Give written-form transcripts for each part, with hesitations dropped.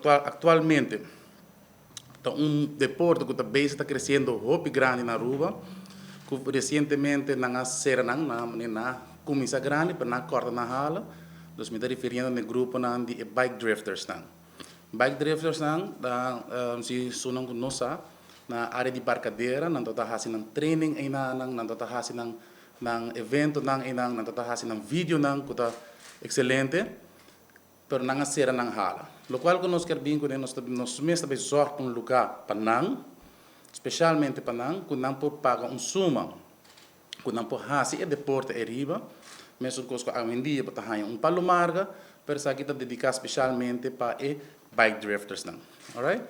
Actualmente ta un deporte cu ta bezig ta creciendo hopi grandi na Aruba, cu recientemente nan a cera nan, nan a cuminsa grandi, pero nan a corta nan hala. Dus mi ta refiriendo na e gruponan di e bike drifters nan. Bike drifters nan ta, si esunnan cu no sa, na area di Barcadera nan ta haci nan training eynan, nan ta haci nan eventonan eynan, nan ta haci nan videonan cu ta excelente, pero nan a cera nan hala. Locual cu nos kier bin cu nos, nos mes ta bay zorg pa un lugar pa nan, specialmente pa nan, cu nan por paga un suma, cu nan por haci e deporte ariba, mesun cos cu awendia bo ta haya un Palo Marga, pero esaki ta dedica specialmente pa e bike drifters nan. Alright?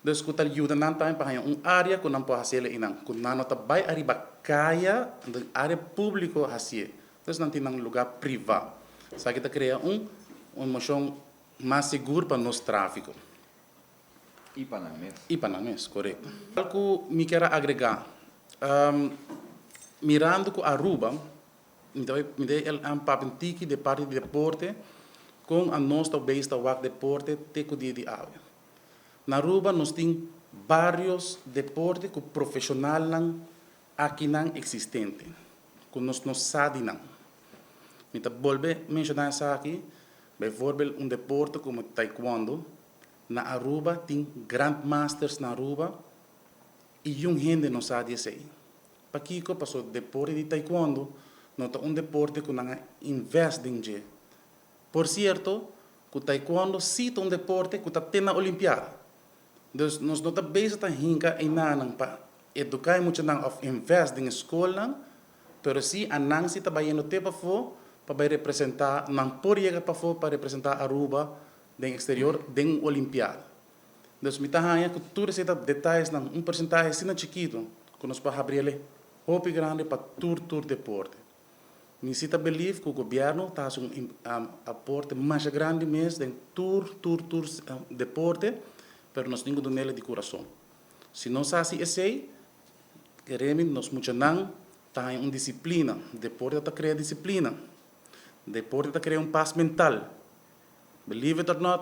Dus cu ta yuda nan tambe pa haya un area cu nan por haci einan, cu nan no ta bay ariba caya, den area publico haci. Dus nan tin nan lugar priva. Esaki ta crea un emocion mas sigur pa nos trafico. Y pa nan mes. Y pa nan mes, correcto. Algo mi kier agrega. Mirando cu Aruba, mi ta papia un tiki di parti di deporte, con anos ta bezig ta wak deporte te cu dia di awe. Na Aruba nos tin varios deporte cu profesionalnan akinan existente, cu nos no sa di nan. Mi ta bolbe menciona esaki, bijvoorbeeld un deporte como taekwondo, na Aruba tin grandmasters na Aruba y un hende no sa di esey. Pakico? Paso deporte di taekwondo no ta un deporte cu nan a invest den dje. Por cierto, cu taekwondo si ta un deporte cu ta te na Olimpiada. Dus nos no ta bezig ta hinca eynan pa educa e muchanan of invest den scolnan, pero si anan si ta bayendo te pafo pa bay representa, nan por yega pafo pa representa Aruba den exterior den un Olimpiada. Dus mi ta haya cu tur esey ta detayesnan, un porcentahe asina chikito cu nos por habri hopi grandi pa tur deporte. Mi si ta believe cu gobierno ta haci un aporte mas grandi mes den tur deporte, pero nos tin cu dunele di curason. Si nos haci esey, keremi nos muchanan ta haya un disciplina. Deporte ta crea disciplina. Deporte ta crea un paz mental. Believe it or not.